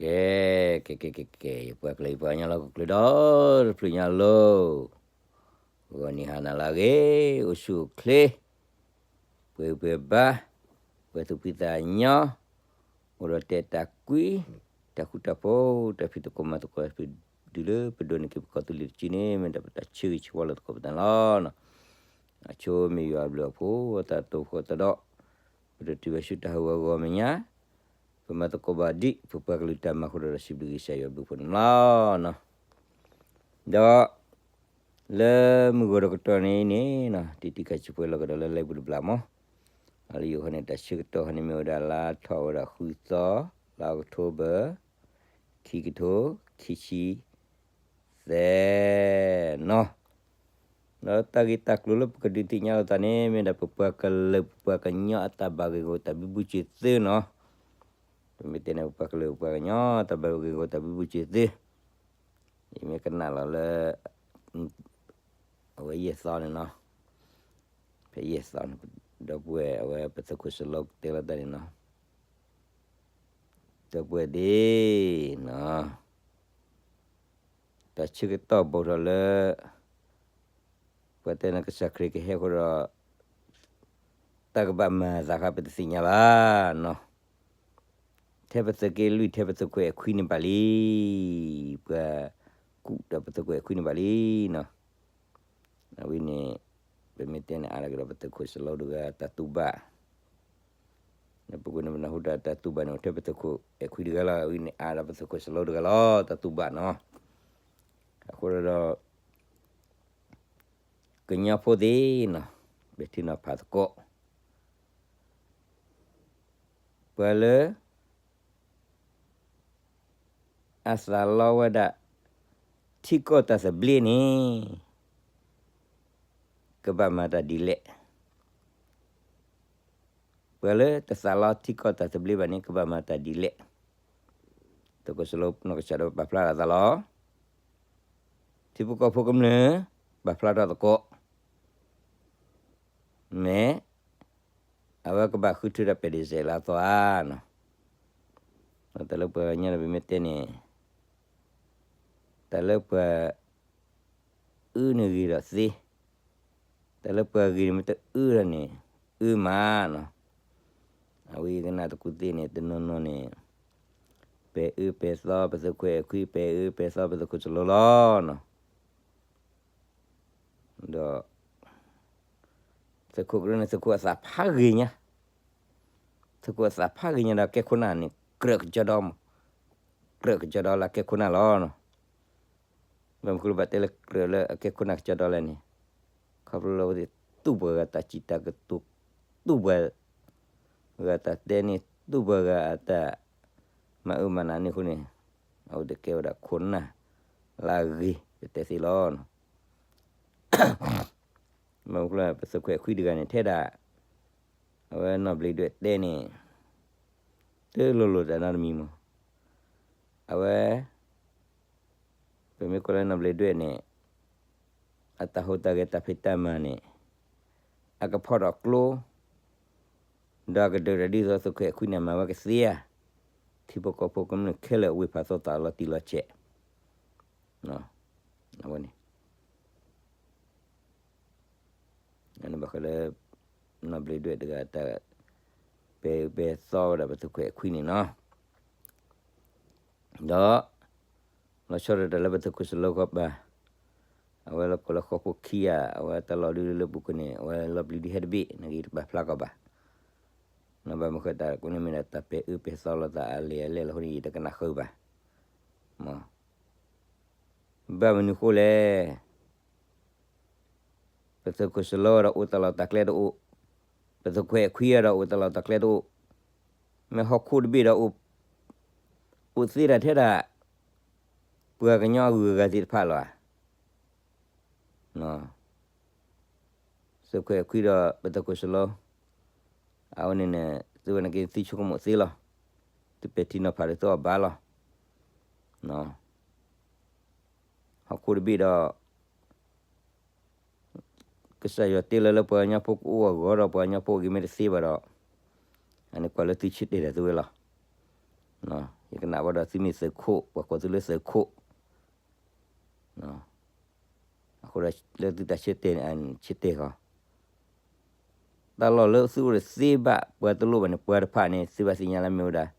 ကဲ, ကဲ ကဲ ကဲ ကဲ, ယပှၤကလုာ်ယပှၤကညီလၢဟီၣ်ခိၣ်ချၢဒီတဖျၢၣ်ညါလီၤ, ဂီၤနံၤဟါနၤလၢအဂ့ၤ, အိၣ်ဆူၣ်အိၣ်ချ့, ပှဲၤဂံၢ်ပှဲၤဘါ, ပှဲၤသူၣ်ဖှံသးညီ, အိၣ်ဒီးတၢ်အဲၣ်တၢ်ကွံ, တၢ်ဃူတၢ်ဖိး, တၢ်ဖံးသကိးမၤသကိး, ပဒုးလၢပဒိးန့ၢ်က့ၤပကီၢ်သူလ့ၤတစုန့ၣ် မ့ၢ်ဒၣ်ပတၢ်ဆၢဂ့ၤဆၢဝါလိာ်သကိးပသးန့ၣ်လီၤ. အဆိမ့ၢ်ယွၤအဘျုးအဖှိၣ် အတၢ်တိာ်ဃီသးဒီး ပတတုၤဝဲဆူတၢ်ဟးဂီၤအဂီၢ်မဲာ်ညါ, ပမၤသကိးဘၣ်ဒံး ပပှၤကလုာ်တၢ်မၤအဃိဒီး စံးဘျုးကစၢ်ယွၤဘျုးဖှိၣ်န့ၣ်လီၤ. ဒီး လၢမုၢ်ဂီၤတကတီၢ်န့ၣ်န့ၣ် တံၤတံၤခါဆံးပှဲၤလီၤကဒီးလၢ live ပူၤတဘျီမး, အလၢယိၤဟၣ်န့ၣ် တၢ်ဆၢကတီၢ်ဟီန့ၣ်မ့ၢ်ဝဲဒၣ်လါထီၣ်ဝဲဒၣ်ဃုသီ, လါအီးကထိဘၢၣ်, ခံကထိခံဆံ သၢနီၤ. ဒီးတၢ်ဂ့ၢ်တၢ်ကျိၤလၢပကဒုးသ့ၣ်ညါလိာ်သးန့ၣ် မ့ၢ်ဒၣ်ပပှၤကလုာ်ပပှၤကညီအတၢ်ဘၣ်ဂ့ၢ်ဂီၢ်တၢ်ဘံဘူစၢၤသုနီၤ. ပမ့ၢ်တဲန့ၣ် ပပှၤကလုာ်ပပှၤကညီတၢ်ဘၣ်ဂ့ၢ်ဂီၢ်တၢ်ဘံဘူစၢၤသု, ယမ့ၢ်ကနၣ်လီၤလၢ အဝဲယဲၢ်သီန့ၣ်နီၤ, ဖဲယဲၢ်သီန့ၣ် ဒီပုၢ်ဝဲၢ် အဝဲပသုးခိၣ်စလီကတဲလီၤတၢ်န့ၣ်နီၤ, ဒီပုၢ်ဝဲၢ်သ့ၣ်နီၤ, တၢ်ဆၢကတီၢ်ဘူးထီၣ်လၢ ပှၤတဲန့ၣ်ကစၢ်ခရံာ်ကဟဲအဃိဒီး တၢ်ကဘၣ်မၤသးခါပတသ့ၣ်ညါဘၣ်နီၤ. ထဲပသုးက့လွံၢ် ထဲပသုးခိၣ်အဲၣ်ခွံန့ၣ်ဘၣ်လံ, ပှၤကူၣ်ဒီးပသုးခိၣ်အဲၣ်ခွံန့ၣ်ဘၣ်လံနီၤ. အဝဲန့ၣ် ပမ့ၢ်တဲန့ၣ် အါဒၣ်ကဒီးပသုးခိၣ်စလီတဂၤတၢ်တူၢ်ဘၣ်, ပကွၢ်န့ၣ် ပနၢ်ဟူတၢ်တၢ်တူၢ်ဘၣ်န့ၣ် အိၣ်ထဲပသုးခိၣ်အဲၣ်ခွံတဂၤလီၤ, အဝဲန့ၣ်အါဒၣ်ပသုးခိၣ်စလီတဂၤလီၤ တၢ်တူၢ်ဘၣ်နီၤ. အဃိဒီး ကညီဖိသ့ၣ်နီၤ, ပထံနီၤဖးသကိး ပှၤလၢ အသးလီဝဲဒၣ် ထံကီၢ်တၢ်သဘျ့န့ၣ် ကဘၣ်မၤတၢ်ဒ်လဲၣ်. ပှၤလၢတသးလီထံကီၢ်တၢ်သဘျ့ဘၣ်န့ၣ် ကဘၣ်မၤတၢ်ဒ်လဲၣ်. သုးခိၣ်စလီနီၢ်ကစၢ်ဒၣ်ဝဲပာ်ဖျါလီၤအသးလီၤ. ထံဖိကီၢ်ဖိကမျၢၢ် ပာ်ဖျါထီၣ်သကိး မ့ၢ် အဝဲကဘၣ်ဃုထၢဒီးပဲာ်ဒံးစဲးလၢအသီဧါနီၤ. တၢ်လၢပှၤကညီန့ၣ် ပမ့ၢ်တဲန့ၣ် တၢ်လၢပှၤအၢန့ၣ်ဂ့ၤဒီးသ့, တၢ်လၢပှၤဂ့ၤန့ၣ်မ့ၢ်တအၢဒီးန့ၣ် အၢမးနီၤ. အဝဲကနၣ်တကူၣ်သ့ၣ်န့ၣ် တနီၤနီၤန့ၣ် ပဲာ်အၢပဲာ်သီပသုးခိၣ်အဲၣ်ခွံ ပဲာ်အၢပဲာ်သီပသုးခိၣ်စလီလီၤနီၤ. ဒီး သုးခိၣ်ကရၢန့ၣ် သုးခိၣ်အသးဖးဂ့ၤညါ, သုးခိၣ်အသးဖးဂ့ၤညါဒီးကဲခိၣ်နၢ်န့ၣ် ကြၢးကစီဒီ, ကြၢးကစီဒီလၢအကဲခိၣ်နၢ်လီၤ. ဘၣ်မနုၤဃိလၢဘၣ်တဲလၢကြၢးလၢအကဲခိၣ်နၢ်ကစီဒီလဲၣ်န့ၣ်, ခီဖျိလၢအဝဲသ့ၣ်တူၢ်ပှၤဂၤတၢ်စံးတၢ်ကတိၤ, တူၢ်ပှၤဂၤတၢ်တဲန့ၣ် တူၢ်ပှၤဂၤအတၢ်မၤအၢမၤနးန့ၣ်အဃိန့ၣ်, အဝဲသ့ၣ်ကဲဝဲဒၣ်ခိၣ်နၢ်လၢအဂ့ၤ ပတဲသ့လီၤ. ဘၣ်မနုၤဃိလၢပသုးခိၣ်အဲၣ်ခွံတဂၤန့ၣ် ထဲဒၣ် အဝဲနီၢ်ဘျ့းဒွဲၣ်တဲန့ၣ် တလိၤလိၤတၢ်နီတမံၤမး. အဝဲ ပမ့ၢ်ကွၢ်လၢနီၢ်ဘျ့းဒွဲၣ်န့ၣ် အတၢ်ဟူးတၢ်ဂဲၤတၢ်ဖံးတၢ်မၤန့ၣ် အကဖီၣ်ထီၣ်ကျိ ဒီးအကဒုးတၢ်ဒ်သိးသုးခိၣ်အဲၣ်ခွံန့ၣ် မၤဝဲကသ့ဧါ, ထံဖိကီၢ်ဖိကမျၢၢ်ခဲလၢာ် ဝ့ၢ်ဖးသီသးလီၤတံၢ်လီၤဆဲး အဝဲန့ၣ် ဘၣ်ဃးလၢ နီၢ်ဘျ့းဒွဲၣ်တဂၤတၢ် ပဲာ်အၢပဲာ်သီဝဲဒၣ်ပသုးခိၣ်အဲၣ်ခွံန့ၣ်နီၤ. ဒီး လီၤဆီဒၣ်တၢ်လၢပသုးခိၣ်စလီကီၢ်ပၤ အဝဲလၢကိးလၢဃီဖိခံဂၤ အဝဲတၢ်လီၢ်ဒုးလၢပူၤကွံာ်န့ၣ် အဝဲလီၤပျံၤဒုးဟဲတဘ့ၣ် နက့ၤတပာ်ဖျါကီးဘၣ်. ဘၣ်မနုၤဃိတၢ်ကိးန့ၣ်မ့ၢ်ဒၣ်တၢ်ပဲာ်အၢပဲာ်သီလိာ်သးအလဲၢ်အလဲၢ်လီၤအဃိန့ၣ် ယတကနၣ်ဃုာ်ဘၣ်. မ့ၢ် ဘၣ်မနုၤဃိလဲၣ် ပသုးခိၣ်စလီဒီးအိၣ်တၢ်လီၢ်တၢ်ကျဲတအိၣ်, ပသုးခိၣ်အဲၣ်ခွံဒီးအိၣ်တၢ်လီၢ်တၢ်ကျဲတအိၣ်, မ့ၢ်ဟီၣ်ခိၣ်တဘ့ၣ်ဒီးအိၣ်, အိၣ်သ့ဒၣ်ထဲဒၣ် ပှၤကညီအဂုၤအဂၤသ့ၣ်တဖၣ်လီၤဧါ. သုးခိၣ်အဲၣ်ခွံဒီးပသုးခိၣ်စလီ အဝဲန့ၣ်န့ၣ် သုဝဲန့ၣ်က့ၤသုဆိကမိၣ်သ့လီၤ. သုပဲာ်ထံနီၤဖးဒီးသုအီၣ်ဘၣ်လီၤ. ဟီၣ်ခိၣ်တဘ့ၣ်ဒီး ကစၢ်ယွၤတ့လီၤလၢပှၤကညီဖိကအိၣ်အဂီၢ်ဒီး ပှၤကညီဖိအဂ့ၤမ့ၢ်တသ့ဘၣ်ဒီး အန့ၣ်ကွၢ်လၢသုဆၢတဲာ်ဒီးသုဝဲလီၤ. ယကနၣ်ဝဲဒီးသုမ့ၢ်သုးခိၣ် ပှၤကိးသုလၢသုးခိၣ်, အဃိဒီးလၢသုတၢ်ဆၢတဲာ်န့ၣ် ဆၢတဲာ်ဃီ, တၢ်လီၢ်လၢသုအိၣ်ဒီးသ့ဘၣ် ပှၤတလိၣ်ဘၣ်န့ၣ် ပှၤတဖၣ်န့ၣ် သုဘၣ်သ့ၣ်ညါလၢမ့ၢ်ဝဲဒၣ်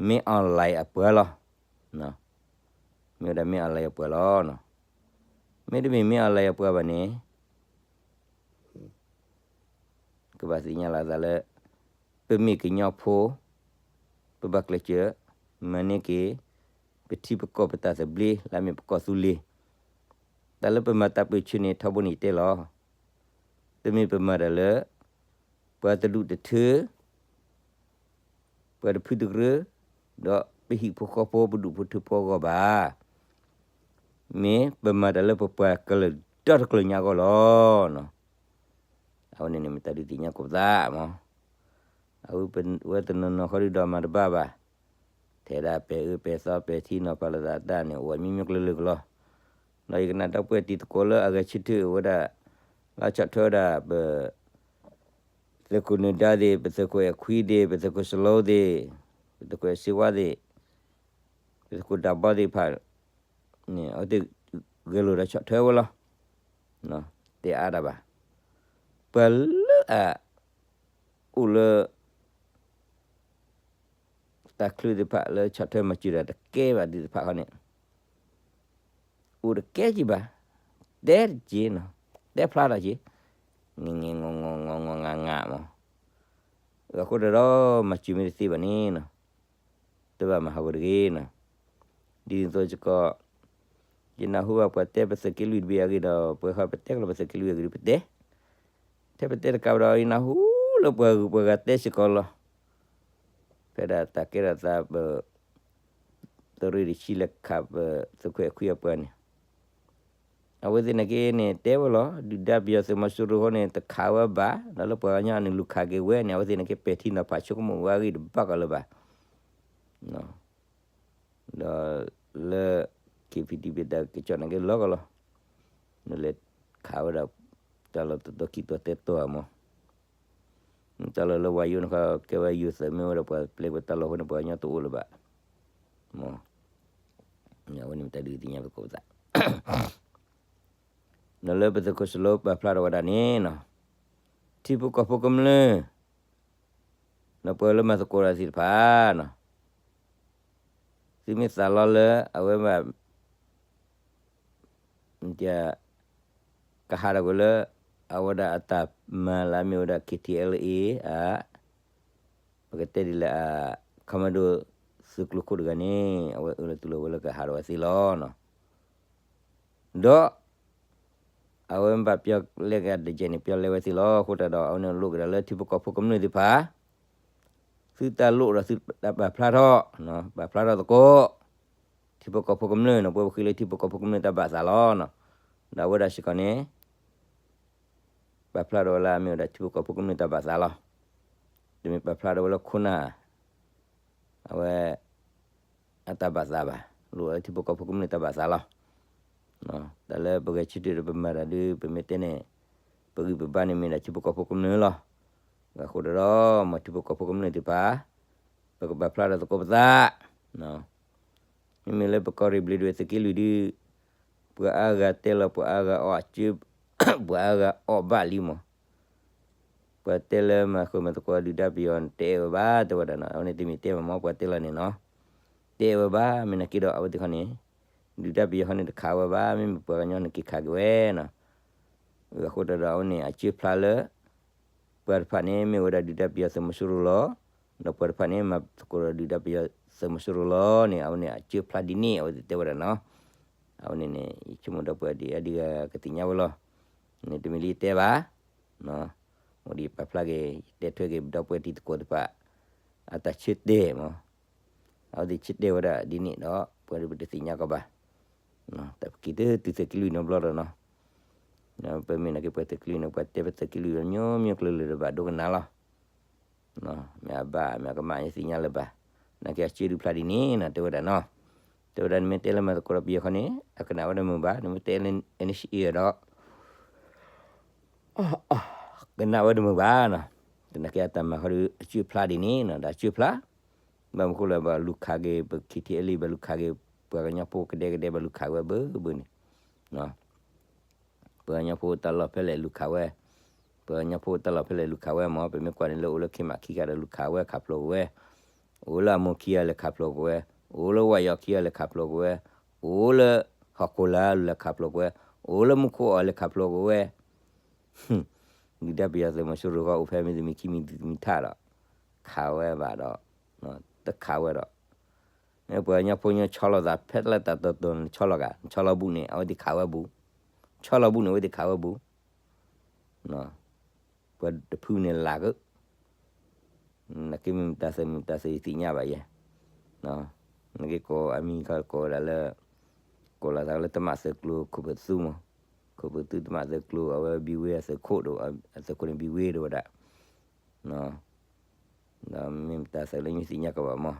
မင်းအောင်လှိုင် အပှၤလီၤ. မ့ၢ်ဝဲဒၣ် မင်းအောင်လှိုင် အပှၤလီၤ. မ့တမ့ၢ် မင်းအောင်လှိုင် အပှၤဘၣ်န့ၣ် ကဘၣ်သ့ၣ်ညါလီၤသးလၢ ပမ့ၢ်ကညီဖိ, ပဘၣ်ကျဲးစၢး မၤန့ၢ်က့ၤ ပထံပကီၢ်ပတၢ်သဘျ့ လၢအမ့ၢ်ပကီၢ်သူလ့ၤ, တၢ်လၢပမၤတၢ်ပၢၢ်ဆၢန့ၣ် ထီဘိန့ၣ်ယတဲလီၤ. တမ့ၢ်ပမၤတၢ်လၢ ပှၤတဒူၣ်တထၢ ပှၤတဖုတကရၢ, ဒီးပဟံၣ်ဖိဃီဖိ ပဒူၣ်ဖိထၢဖိအဂီၢ်ဘၣ်. မ့ၢ်ပမၤတၢ်လၢပပှၤကလုာ်ဒီတကလုာ်ညါအဂီၢ်လီၤ. အဝဲန့ၣ်န့ၣ် မ့ၢ်တၢ်ဒုးသ့ၣ်ညါကိးပသးမး. အဝဲတနီၤနီၤဃီဒုးဒီးမၤတဘၣ်ဘၣ်. ထဲဒၣ်ပဲာ်အၢပဲာ်သီ ပဲာ်ထံနီၤဖးလိာ်သးတၢ်န့ၣ် အိၣ်ဝဲမံမံကျၢၤလၢကလီၤ. ဒီးယကနၣ်ဒီပုၢ်ဝဲၢ်တံၤသကိးလၢအဂဲၤဆၢထၢၣ်ဝဲဒၣ် လၢဆီၣ်ထွဲဝဲဒၣ်ပ သုးခိၣ်နၢၤဒါသ့ၣ်, ပသုးခိၣ်အဲၣ်ခွံသ့ၣ်, ပသုးခိၣ်စလိသ့ၣ်, ပသုးခိၣ်အဲၣ်စ့ဝါသ့ၣ်, ပသုးခိၣ်ဒၢဘီသ့ၣ်တဖၣ်န့ၣ် အဝဲသ့ၣ်ဂဲၤလိာ်ဒီးဆီၣ်ထွဲဝဲလီၤ. တဲအါတၢ်ဘၣ်. ပှၤလၢအအိၣ်လၢ တၢ်ချုးသ့ၣ်တဖၣ်လၢဆီၣ်ထွဲမၤစၢၤတၢ်တကဲဘၣ်သ့ၣ်တဖၣ်ဃီန့ၣ် အိၣ်တကဲက့ၤဘၣ်, တဲတက့ၢ်နီၤ, တဲဖျါထီၣ်က့ၤ, ငဲၤငဲၤငီၤငီၤငီၤငီၤငၢ်ငၢ်မး, အဃိတၢ်ဒီး မၤစၢၤမ့ၢ်တသ့ဘၣ်န့ၣ်နီၤ, တဘၣ်မၤဟးဂီၤတဂ့ၤနီၤ, ဒ်သိးစ့ၢ်ကီး ယနၢ်ဟူဘၣ်ပှၤတဲပသုးက့လွံၢ်တဘ့ၣ်အဂ့ၢ်ဒီး ပှၤဃီပတဲကလီၤပသုးက့လွံၢ်အဂ့ၢ်ဒီးပတဲ, ထဲပတဲတကးဘၣ်ဒီး ယနၢ်ဟူလၢပှၤဂုၤပှၤဂၤတဲစ့ၢ်ကီးလီၤ. ဖဲဒၣ်တၢ်ကဲထီၣ်သးပ သုးရ့ၣ်တဆံလဲၤခးပသုးခိၣ်အဲၣ်ခွံအပှၤန့ၣ်, အဝဲသ့ၣ်နာ်က့န့ၣ် တဲဝဲလီၤ, ဒုၣ်ဒါပယီၤသုးမီၤစိရိၤဃီန့ၣ် တခးဝဲဘၣ်, ဒီးလၢပှၤကညီန့ၣ်လူၤခးက့ၤဝဲန့ၣ် အဝဲသ့ၣ်နာ်က့ပဲာ်ထံနီၤဖးဆိကမိၣ်ဝဲအဂ့ၢ်တဘၣ်ကီးလၢၤဘၣ်. ဒီးလၢ KPDB တၢ်ကစီၣ်နာ်က့လီၤကီးလီၤ, နလဲၤခးဝဲဒၣ် တၢ်လီၢ်တတီၤခံတီၤတဲတီၤဧါမး, တၢ်လီၢ်လၢဝါယိန့ၣ်ခီ ကဲဝဲယိၤသးမ့ၢ်ဝဲဒီးပှၤပျဲပတၢ်လီၢ်အဃိန့ၣ် ပှၤကညီတအိၣ်လၢၤဘၣ်, မ့ၢ် အဝဲန့ၣ်မ့ၢ်တၢ်ဒုးသ့ၣ်ညါပကိးပသး ဒီးလၢပသုးခိၣ်စလိပာ်ဖျါထီၣ်ဝဲဒၣ်န့ၣ်နီၤ, ထံဖိကီၢ်ဖိကမျၢၢ် ဒီးပှၤလၢမၤသကိးတၢ်သ့ၣ်တဖၣ်နီၤ, သုမ့ၢ်သးလီလၢအဝဲဘၣ် ကဟးထီၣ်ကွံာ်လၢ အဝဲဒၣ်အတၢ်မၤလၢအမ့ၢ်ဝဲဒၣ် KTLA အ ပကတဲဒ်လဲၣ် အ commando သုးကျိၤခိၣ်တဂၤန့ၣ် အဝဲအၢၣ်လီၤတူၢ်လိာ်ဝဲလၢကဟးထီၣ်ဝဲသ့လီၤ. ဒီး အဝဲမ့ၢ်ဘၣ်ပျီလဲက့ၤတကဲန့ၣ် ပျီလဲဝဲသ့လီၤ. အဃိတၢ်ဒီး အဝဲန့ၣ်လိးက့ၤဒၣ်လၢထံဖိကီၢ်ဖိကမျၢၢ်သ့ၣ်တဖၣ် သုတၢ်လိၣ်ဒီးသုတၢ်ပာ်ဖျါထီၣ်, ပာ်ဖျါထီၣ်သကိး ထံဖိကီၢ်ဖိကမျၢၢ်နီၤ, ပှၤပဃ့လၢထံဖိကီၢ်ဖိကမျၢၢ်တၢ်ဘၣ်သးလီၤ. ဒီးအဝဲဒၣ်စ့ၢ်ကီးန့ၣ် ပာ်ဖျါထီၣ်ဝဲလၢအမ့ၢ်ဝဲဒၣ်ထံဖိကီၢ်ဖိကမျၢၢ်တၢ်ဘၣ်သးလီၤ. တမ့ၢ်ပာ်ဖျါထီၣ်ဝဲလၢခိၣ်နၢ် အဝဲ အတၢ်ဘၣ်သးဘၣ်, လိၣ်ဝဲလၢထံဖိကီၢ်ဖိကမျၢၢ်တၢ်ဘၣ်သးလီၤ. တၢ်လၢပဂဲၤဆၢထၢၣ်ဒီးပမၤတၢ်ဒုး ပမ့ၢ်တဲန့ၣ် ပဂံၢ်ပဘါန့ၣ်မ့ၢ်ဒၣ်ထံဖိကီၢ်ဖိကမျၢၢ်လီၤ. အဃိတၢ်ဒီး မ်ထံဖိကီၢ်ဖိကမျၢၢ်သ့ၣ်တဖၣ် ပကပာ်ဖျါထီၣ်သကိးပသး မ့မ့ၢ်လၢပကီၢ်ရ့ၣ်ဘျ့းဒဝဲၢ်သုးက့လွံၢ်ဒုး ပှၤအါဂၤတဲလီၤ ပှၤအါဂၤအီၣ်အစၢ, ပှၤအါဂၤအီၣ်ဘၣ်လံမး, ပှၤတဲလၢမၤဃုာ်မၤသကိးဒုၣ်ဒါပယီၤန့ၣ် တအဲၣ်ဝဲဘၣ် တဲဝဲဒၣ်နီၤ, အဝဲန့ၣ်တမ့ၢ်တဲဘၣ်မး ပှၤတဲလီၤန့ၣ်နီၤ, တအဲၣ်ဝဲဘၣ် မ့ၢ်နာ်က့ဒီး အဝဲသ့ၣ်ခီန့ၣ် ဒုၣ်ဒါပယီၤခီန့ၣ် တခးဝဲဘၣ် မ့မ့ၢ်ပှၤကညီန့ၣ်က့ၤခးက့ၤဝဲနီၤ, အဃိတၢ်ဒီး အဝဲန့ၣ် အစၢဖျါလၢ ပှၤတဖၣ်န့ၣ် မ့ၢ်ဝဲဒၣ်ဒုၣ်ဒါပယီၤသုးမီၤစိရိၤလီၤ. ဒီးပှၤတဖၣ်န့ၣ် မၤသကိးဒီးဒုၣ်ဒါပယီၤသုးမီၤစိရိၤလီၤန့ၣ် အဝဲန့ၣ်အစၢဖျါဒ်န့ၣ် အဝဲသ့ၣ်တဲဝဲဒၣ်နီၤ. အဝဲန့ၣ်န့ၣ် ယဆိကမိၣ်ဒီပုၢ်ဝဲၢ်ဒံးအဒံးဂၤကသ့ၣ်ညါဝဲလီၤ. န့ၣ်တမ့ၢ်လၢယတဲဘၣ်, အိၣ်ဒံးပာ်ဖျါက့ၤ ယတဲထွဲက့ၤဒီပုၢ်ဝဲၢ်တံၤသကိးတဖၣ် အတၢ်ဆၢတဲာ်မး အဝဲသ့ၣ်ဆၢတဲာ်ဝဲဒၣ်ဒ်န့ၣ်ဒီး ပှၤဒုးပတသ့ၣ်ညါကီးဘၣ်. တၢ်ပက့ၤတုၤသုးက့လွံၢ်နီတဘျီဒီးနီၤ, ပမ့ၢ်နာ်က့ပှၤသုးက့လွံၢ်န့ၣ် ပှၤတဲပသုးက့လွံၢ်ဒီးမျိုးမျိုးကျၢၤလၢၤဒီးဘၣ်ဒိကနၣ်လီၤ. မ့ၢ်အဘၣ်မ့ၢ်အကမၣ်ယသ့ၣ်ညါလၢၤဘၣ်. နာ်က့အစၢဒုးဖျါဒ်န့ၣ်နီၤ တဲဝဲဒၣ်နီၤ. တဲဝဲဒၣ်နမ့ၢ်တဲလၢမၤသကိးဒီးပယီၤခီန့ၣ် အကနၣ်ဝဲဒၣ်မုာ်ဘၣ်, နမ့ၢ်တဲလၢ NCA ဒီး ကနၣ်ဝဲဒၣ်မုာ်ဘၣ်နီၤ. သနာ်က့အတၢ်မၤဃီဒီး အစၢဖျါဒ်န့ၣ်နီၤ ဒီးအစၢဖျါ ဘၣ်မနုၤဃိလဲၣ် ဘၣ်လူၤခးက့ၤ ပ ခံထံအလံ ဘၣ်လူၤခးက့ၤ ပှၤကညီဖိကဒဲကဒဲ ဘၣ်လူၤခးဝဲဘၣ်ဘၣ်န့ၣ်, ပှၤကညီဖိတၢ်လီၢ်ဖဲလဲၣ်လူၤခးဝဲ, ပှၤကညီဖိတၢ်လီၢ်ဖဲလဲၣ်လူၤခးဝဲမၢ်, ပမ့ၢ်ကွၢ်န့ၣ်လၢအိၣ်လၢခ့မးခံဂၤဒီးလူၤခးဝဲခးဖျိးက့ၤဝဲ, အိၣ်လၢအမိၢ်ခံဂၤလဲၤခးဖျိးက့ၤဝဲ, အိၣ်လၢဝၣ်ယီၤခံဂၤလဲၤခးဖျိးက့ၤဝဲ, အိၣ်လၢဟီၣ်ခိၣ်လာ်လဲၤခးဖျိးက့ၤဝဲ, အိၣ်လၢမူခိၣ်အီၤလဲၤခးဖျိးက့ၤဝဲ ဒုၣ်ဒါပယီၤသုးမီၤစိရိၤဃီအိၣ်ဖဲမ့ၢ်သမံၤခံမံၤသမံၤထးဒီး ခးဝဲဘၣ်ဒီး တခးဝဲဒီး ပှၤကညီဖိညီဆီလီၤသးဖဲလၢတၢ်တီတီၤ နဆီလီၤဂာ် နဆီလီၤဘူးန့ၣ် အဝဲသ့ၣ်ခးဝဲဘူး, ဆီလီၤဘူးန့ၣ် အဝဲသ့ၣ်ခးဝဲဘူး, ပှၤတဖုန့ၣ်လၢက နက့မ့ၢ်မတၤသၢမတၤသၢယသ့ၣ်ညါဘၣ်ယဲ, နက့ကိးအမံၤခီကိးဝဲဒၣ်လၢ ကိးလီၤသးလၢတမးသုးကျိၤခိၣ်ဖၢၣ်သူမး, ခိၣ်ဖၢၣ်သူတမးသုးကျိၤ အဝဲဘံဝ့အသုးခိၣ်ဒီး အသုးခိၣ်န့ၣ်ဘံဝ့ဒီးဝဲဒၣ်, ဒီးမ့ၢ်မတၤသၢလၢယသ့ၣ်ညါကဘၣ်မး,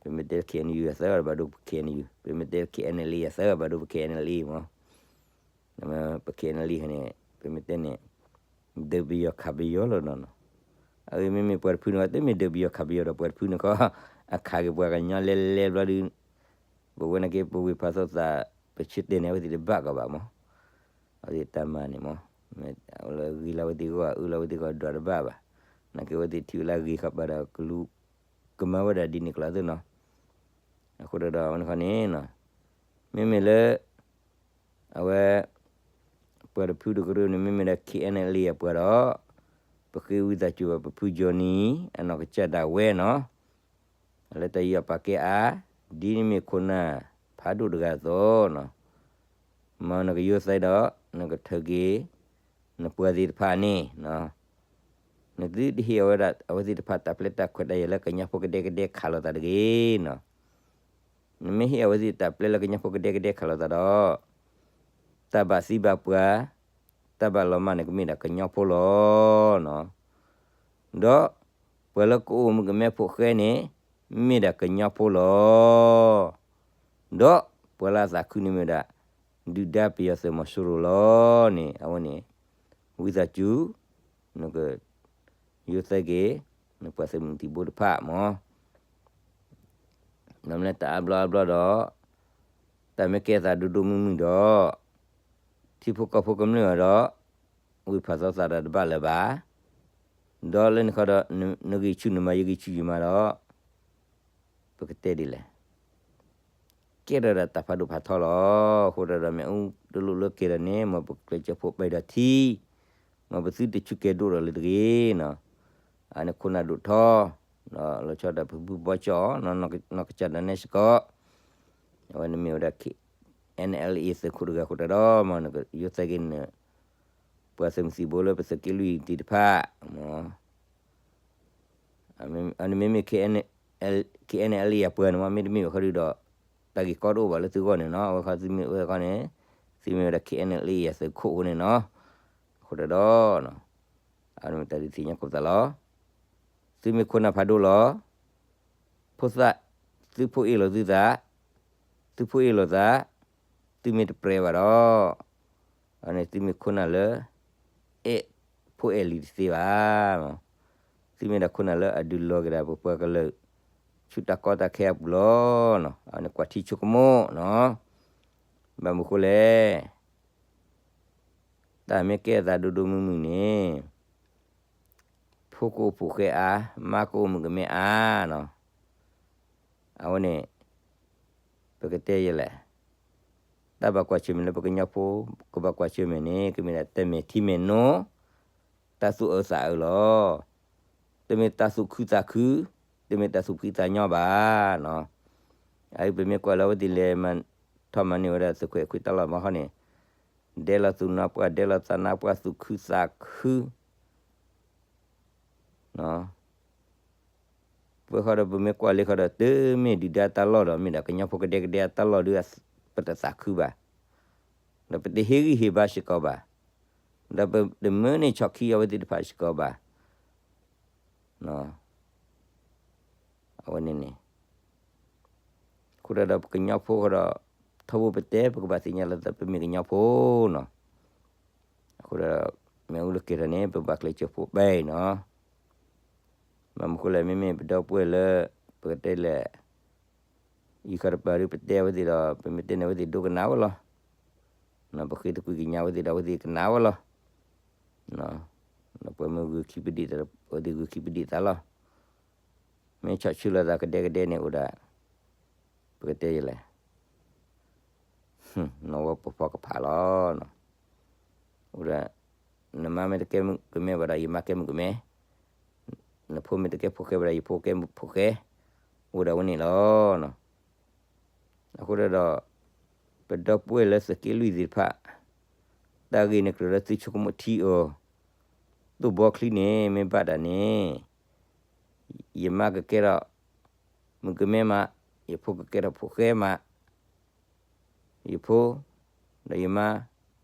ပမ့ၢ်တဲ K N U အသၢဘၣ်ဒိပ K N U, ပမ့ၢ်တဲ K N L A အသၢဘၣ်ဒိပ K N L A မး ပ K N L A န့ၣ် ပမ့ၢ်တဲန့ၣ် ဒုးပယီၤခးပယီၤလီၤနီၤနီၤ, အမ့မ့ၢ်ပှၤတဖုန့ၣ် တမ့ၢ်ဒုးပယီၤခးပယီၤဒီး ပှၤတဖုန့ၣ်ခီ အခးက့ၤပှၤကညီလဲလဲဘျီဒုး, ပဝဲန့ၣ်က့ ပဝ့ၢ်ဖးသိသး ပဆၢတဲာ်န့ၣ် အဝဲသ့ၣ်တဘၣ်ကီးဘၣ်မး, အဝဲသ့ၣ်တၢ်မၤန့ၣ်မး, အဝဲလၢဂ့ၤလၢအဝဲသ့ၣ်ဂီၢ် အၢလၢအဝဲသ့ၣ်ဂီၢ်ဒွးတဘၣ်ဘၣ်, နာ်က့အဝဲသ့ၣ်ထံၣ်ဝဲလၢအဂ့ၤဃီဘၣ်ဒီး ကလူးကမၤဝဲဒၣ်ဒ်န့ၣ်ကျီသ့နီၤ, အဃိဒီးအဝဲန့ၣ်ခီန့ၣ် မ့မ့ၢ်လၢ အဝဲ ပှၤတဖုတကရၢန့ၣ် မ့မ့ၢ်ဒီး K N L A အပှၤဒီး ပဃ့ဝံသးစူၤဘၣ်ပဖုကၠီနံၤ အနီၢ်ကစၢ်ဒၣ်ဝဲနီၤ, လၢတၢ်ယူးယီၣ်ပာ်ကဲအါ, ဒ်နမ့ၢ်ခိၣ်နၢ်ဖးဒိၣ်တဂၤအသိးနီၤ, မ်နကယိၤသဲဒီး နကထုးက့ၤ နပှၤသ့ၣ်တဖၣ်န့ၣ် နသုတဟ့ၣ်အဝဲဒၣ် အဝဲသ့ၣ်တဖၣ်တၢ်ပျဲတၢ်ခွဲးတၢ်ယာ်လၢကညီဖိကဒဲကဒဲခးလိာ်သးတဂ့ၤနီၤ, နမ့ၢ်ဟ့ၣ်အဝဲသ့ၣ်တၢ်ပျဲလၢကညီဖိကဒဲကဒဲခးလိာ်သးဒီး တၢ်ဘၣ်သံဘၣ်ပှၢ်, တၢ်ဘၣ်လီၤမၢ်န့ၣ်ကမ့ၢ်ဒၣ်ကညီဖိလီၤနီၤ, ဒီးပှၤလၢကအိၣ်မုာ်ကမဲဖိဃဲန့ၣ် မ့ၢ်ဒၣ်ကညီဖိလီၤ, ဒီးပှၤလၢအသးခုန့ၣ်မ့ၢ်ဒၣ် ဒုၣ်ဒါပယီၤသုးမီၤစိရိၤလီၤန့ၣ် အဝဲန့ၣ် ဝံသးစူၤ နက ယိၤသဲက့ၤ နပှၤသုးမုၢ်သံၣ်ဘိတဖၣ်မၢ်, ဒီးမ့ၢ်လၢတၢ်အါဘျီအါဘျီဒီး တၢ်မ့ၢ်ကဲအသးဒိၣ်ဒိၣ်မုၢ်မုၢ်ဒီး ထံဖိကီၢ်ဖိကမျၢၢ်အီၤဒီး ဝံၢ်ဖးသီသးဒီးတဘၣ်လၢၤဘၣ်, ဒီးလၢန့ၣ်ခီဒီး နဂံၢ်ဆူၣ်နမၤ ယဂံၢ်ဆူၣ်ယမၤဒီး ပကတဲဒ်လဲၣ် ကဲထီၣ်ဒၣ်တၢ်ဖးဒိၣ်ဖးထီလီၤ. အဃိဒီးမ့ၣ်အူတလိၣ်လၢကဲထီၣ်န့ၣ် မ်ပကျဲးစၢးဖိးပဲဒီးထံ, မ်ပသုတဆူးကဲၤဒိၣ်ဒီးလၢၤတဂ့ၤနီၤ, အန့ၣ်ခိၣ်နၢ်ဒိၣ်ထီ, လီၤဆီဒၣ်ပဘုဘီကၠီၣ် နီၢ်ကစၢ်ဒၣ်နဲစ့ၢ်ကီး, အဝဲန့ၣ်မ့ၢ်ဝဲဒၣ် K N L A သုးခိၣ်တဂၤအဃိတၢ်ဒီး မ်နကယိၤသဲက့ၤန့ၣ် ပှၤသုးမုၢ်သံၣ်ဘိလၢပသုးက့လွံၢ်သ့ၣ်တဖၣ် အန့ၣ်မ့မ့ၢ် K N L A အပှၤန့ၣ်မ့ၢ် မ့တမ့ၢ်ဘၣ်ဃီဒီး တၢ်ဂ့ၢ်ကီတအိၣ်ဘၣ်လၢသုဂီၢ်န့ၣ်နီၤ, အဝဲခီသုမ့ၢ်ဝဲခီန့ၣ် သုမ့ၢ်ဝဲဒၣ် K N L A အသုးခိၣ်အဃိန့ၣ်နီၤ, အဃိတၢ်ဒီး အန့ၣ်မ့ၢ်တၢ်ဒုးသ့ၣ်ညါကိးပသးလီၤ. သုမ့ၢ်ခိၣ်နၢ်ဖးဒိၣ်လီၤ, ဖိသၣ်, သုဖိအ့ၣ်လိာ်သုသး, သုဖိအ့ၣ်လိာ်သး, သုမ့ၢ်တပြဲးဘၣ်ဒီး အန့ၣ်သုမ့ၢ်ခိၣ်နၢ်လၢ အဲၣ်ဖိအဲၣ်လံၤတသ့ဘၣ်, သုမ့ၢ်ဒၣ်ခိၣ်နၢ်လၢအဒုးလီၤက့ၤဒၣ်ပပှၤကလုာ် ဆူတၢ်ကီတၢ်ခဲအပူၤလီၤ. အန့ၣ်ကွၢ်ထံဆိကမိၣ်နီၤ, ဘၣ်မနုၤဃိလဲၣ် တၢ်မ့ၢ်ကဲအသးဒိၣ်ဒိၣ်မုၢ်မုၢ်န့ၣ် ဖိကအိၣ်ဖိဃဲအါ, မါကအိၣ်မုာ်ကမဲအါနီၤ, အဝဲန့ၣ် ပကတဲယဲလဲၣ်, တၢ်ဘၣ်ကွၢ်ဆၢၣ်မဲာ်လၢပကညီဖိ ကဘၣ်ကွၢ်ဆၢၣ်မဲာ်န့ၣ် ကမ့ၢ်ဒၣ်တၢ်မဲာ်ထံမဲာ်နိ, တၢ်သူၣ်အၢသးအၢလီၤ. တမ့ၢ်တၢ်သူၣ်ခုသးခု, တမ့ၢ်တၢ်သူၣ်ဖှံသးညီဘၣ်နီၤ. အအံၤပမ့ၢ်ကွၢ်လၢအဝဲသ့ၣ်လဲၤမၤ ထီၣ်မၤန့ၢ်ဝဲဒၣ်သုးခွဲးခွံတၢ်လီၢ်မးခီန့ၣ်, ဒဲးလီၤသူၣ်နါပှၢ် ဒဲးလီၤသးနါပှၢ် သူၣ်ခုသးခု ပဝဲဃီဒီးပမ့ၢ်ကွၢ်လံဃီဒီး တမ့ၢ်ဒုၣ်ဒါတၢ်လီၢ်ဒီး မ့ၢ်ဒၣ်ကညီဖိကဒဲကဒဲအတၢ်လီၢ်ဒီး ပတသးခုဘၣ်, ဒီးပတဟ့ၣ်ဂံၢ်ဟ့ၣ်ဘါစ့ၢ်ကီးဘၣ်, ဒီးပတမၢန့ၢ်ဆီၣ်ခံအဝဲသ့ၣ်တဖၣ်စ့ၢ်ကီးဘၣ်. အဝဲန့ၣ်န့ၣ် အဃိဒီးပကညီဖိဃီဒီး ထီဘိပတဲ ပကဘၣ်သ့ၣ်ညါလၢပမ့ၢ်ကညီဖိနီၤ. အဃိဒီး မ့ၣ်အူလၢကဲထီၣ်န့ၣ် ပဘၣ်ကျဲးစၢးဖိးပဲနီၤ. ဘၣ်မနုၤဃိလဲၣ် မ့မ့ၢ်ပဒီပုၢ်ဝဲၢ်လၢ ပကတဲလဲၣ်, ယံၤဃီတပၤဒုး ပတဲအဝဲသ့ၣ်ဒီး ပမ့ၢ်တဲန့ၣ် အဝဲသ့ၣ်ဒိကနၣ်ဝဲလီၤ. ပဃ့တကွံကညးအဝဲသ့ၣ်ဒီး အဝဲသ့ၣ်ကနၣ်ဝဲလီၤ. ပှၤမ့ၢ်ဂုာ်ခံပဒံးသး အဝဲသ့ၣ်ဂုာ်ခံပဒံးသးလီၤ. မ့ၢ်ဆီၣ်ဆၢလိာ်သးကဒဲကဒဲန့ၣ်အိၣ်ဒၣ်, ပကတဲယလဲၣ်, နီၢ်ဝဲပဖီကဖးလီၤ. အိၣ်ဒၣ်, နမါမ့ၢ်တကဲမုၣ်ကမဲဘၣ်ဒီး ယမါကဲမုၣ်ကမဲ, နဖိမ့ၢ်တကဲဖိၣ်ဃဲဘၣ်ဒီး ယဖိကဲမုၣ်ဖိၣ်ဃဲ, အိၣ်ဒၣ်ဝဲန့ၣ်လီၤ. အဃိဒီး ပဒီပုၢ်ဝဲၢ်လၢသုးက့လွံၢ်သ့ၣ်တဖၣ်, တၢ်ဂ့ၢ်န့ၣ်ကြၢးလၢသုဆိကမိၣ်ထံအီၤ, သိၣ်ဘီချံန့ၣ် မ့ၢ်ဘၣ်တၢ်န့ၣ်, ယမါကကဲထီၣ်မုၣ်ကမဲမး, ယဖိကကဲထီၣ်ဖိၣ်ဃဲမး, ယဖိ ဒီးယမါ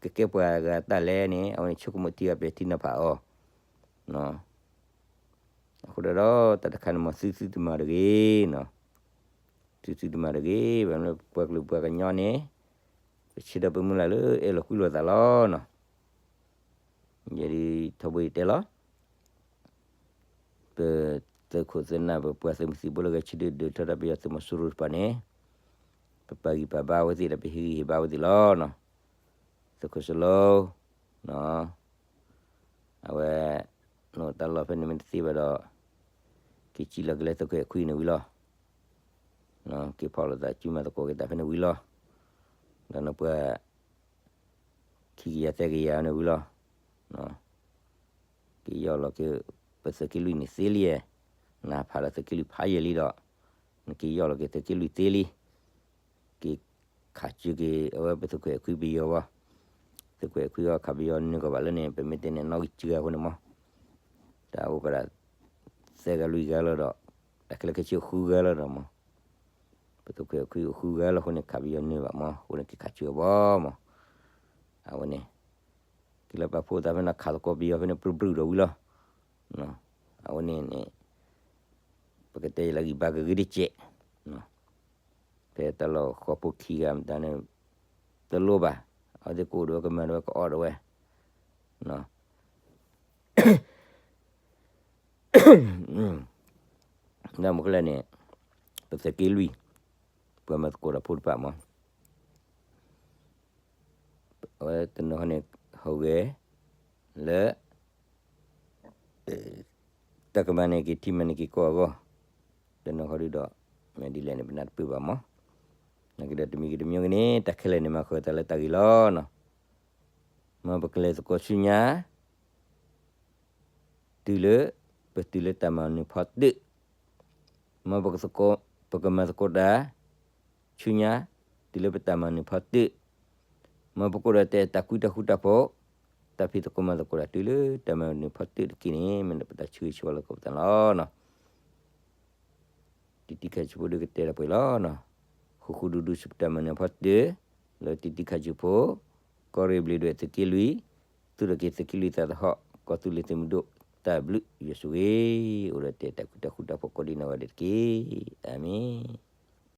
ကကဲပှၤဂၤတၢ်လဲၣ်န့ၣ် အဝဲန့ၣ်ဆိကမိၣ်ထံဂၤပဲာ်ထံနီၤဖးအီၤ. အဃိဒီး တၢ်တခါန့ၣ်မ့ၢ် သုသုတမၤတဂ့ၤ, သုသုတမၤတဂ့ၤ. ဘၣ်မနုၤလၢပပှၤကလုာ်ပှၤကညီန့ၣ် ပဆၢဒီးပမုၢ်လၢ်လၢအဲၣ်လိာ်ကွံလိာ်သးလီၤ. ယဲဒၣ်ထီဘိယတဲလီၤ, ပသုးခိၣ်သုးနၢ် ပပှၤသုးမုၢ်သံၣ်ဘိလၢဂဲၤဆၢထၢၣ်ဒုးထီဒါပယီၤသုးမီၤစိရိၤတဖၣ်န့ၣ်, ပပာ်ဂံၢ်ပာ်ဘါအဝဲသ့ၣ်ဒီး ပဟ့ၣ်ဂံၢ်ဟ့ၣ်ဘါအဝဲသ့ၣ်လီၤ. သုးခိၣ်စလိ, အဝဲ နအိၣ်တၢ်လီၢ်ဖဲန့ၣ်မ့ၢ်တသ့ဘၣ်ဒီး က့ၤစံၣ်လီၤက့ၤလၢသုးခိၣ်အဲၣ်ခွံန့ၣ်ဝံၤလီၤ. က့ၤဖီၣ်လိာ်သးစုမၤသကိးက့ၤတၢ်ဖဲန့ၣ်ဝံၤလီၤ. ဒီးနပှၤ ခံကယၤသၢကယၤန့ၣ်ဝံၤလီၤ. က့ၤယီၢ်လီၤက့ၤ ပသုးက့လွံၢ်န့ၣ်သ့လံ, နဖးလၢသုးက့လွံၢ်ဖးယံာ်လံဒီး နက့ၤယီၢ်လီၤက့ၤသုးက့လွံၢ်သ့လံ. က့ၤခးစၢၤက့ၤအဝဲပသုးခိၣ်အဲၣ်ခွံပယီၤဘၣ်. သုးခိၣ်အဲၣ်ခွံအီၤခးပယီၤနၢၤကီးဘၣ်လၢန့ၣ် ပမ့ၢ်တဲန့ၣ် နီၣ်ဂံၢ်စှၤအဃိန့ၣ်မး, တၢ်အိၣ်ကဒၣ် သၢဂၤလွံၢ်ဂၤလီၤဒီး တၢ်ခဲလၢာ်ခဲဆ့အိၣ်ဃုဂၤလီၤဒီးမး, ပသုးခိၣ်အဲၣ်ခွံအိၣ်ဃုဂၤလီၤအဃိန့ၣ် ခးပယီၤနၢၤဘၣ်မး အဃိန့ၣ်က့ၤခးစၢၤအီၤဘၣ်မး. အဝဲန့ၣ် က့ၤလၢပာ်ဖှိၣ်သးဖဲန့ၣ် ခးသကိးပယီၤဖဲန့ၣ် ပြုၢ်ပြုၢ်ဒီးဝံၤလီၤ. အဝဲန့ၣ်န့ၣ် ပကတဲယလၢဂံၢ်ဘါကဂ့ၤတကဲး, ဖဲတၢ်လီၢ်ဃီဖိခံဂၤမတၤန့ၣ် တလိၣ်ဘၣ်, အဝဲသ့ၣ်ကအိၣ်ဒၣ်ဝဲ ကမၤဒၣ်ဝဲ ကအီၣ်ဒၣ်ဝဲ ဒ်မ့ၢ်ကလဲၣ်န့ၣ် ပသုးက့လွံၢ် ပှၤမၤသကိးတၢ်ဖိတဖၣ်မး, အဝဲတနီၤဃီန့ၣ် ဟူးဂဲၤလၢ တၢ်ကမၤန့ၢ်က့ၤထံမၤန့ၢ်က့ၤကီၢ်အဂီၢ်, တနီၤဃီဒုဒီး မ့ၢ်ဒ်လဲၣ်န့ၣ် ပနၢ်တပၢၢ်ဘၣ်မး. နာ်က့ဒီးတမံၤဂ့ၤတမံၤဂ့ၤန့ၣ် တၢ်ခဲလၢာ်န့ၣ် မၤဃၢၤတၢ်လၢတၢ်ဂ့ၢ်လီၤ. မ်ပကလဲၤသကိးဆူညါ တုၤလၢ ပတုၤလၢတၢ်မၤနၢၤဖီတၢၣ်, မ်ပကမၤသကိးတၢ် ဆူညါ တုၤလၢပတၢ်မၤနၢၤဖီတၢၣ်, မ်ပကအိၣ်ဒီးတၢ်အဲၣ်တၢ်ကွံတၢ်ဃူတၢ်ဖိး, တၢ်ဖံးသကိးမၤသကိးတၢ်တုၤလၢတၢ်မၤနၢၤဖီတၢၣ်တက့ၢ်န့ၣ် မ့ၢ်ပတၢ်ဆၢဂ့ၤဆၢဝါလၢသကိးပသးလီၤ. တံၤတံၤခါဆူဖိဒုကတဲတၢ်ပှဲၤလီၤ. ဃူဃူဒူဒူဆူပတၢ်မၤနၢၤဖီတၢၣ်, လၢတံၤတံၤခါဆူဖိ, ကီၢ်ရ့ၣ်ဘျ့းဒွဲၣ်သုးက့လွံၢ်, သူၣ်ထီၣ်က့ၤသုးက့လွံၢ်သးသဟီၣ်, ကီၢ်သူလ့ၤသုးမုၢ်ဒိၣ်, တၢ်ဘျုးယွၤဆိၣ်ဂ့ၤ, အိၣ်ဒီးတၢ်အဲၣ်တၢ်ကွံတၢ်ဃူတၢ်ဖိးကိးဒံးနီၢ်ဂၤဒဲးတက့ၢ်. အၤမ့ၣ်.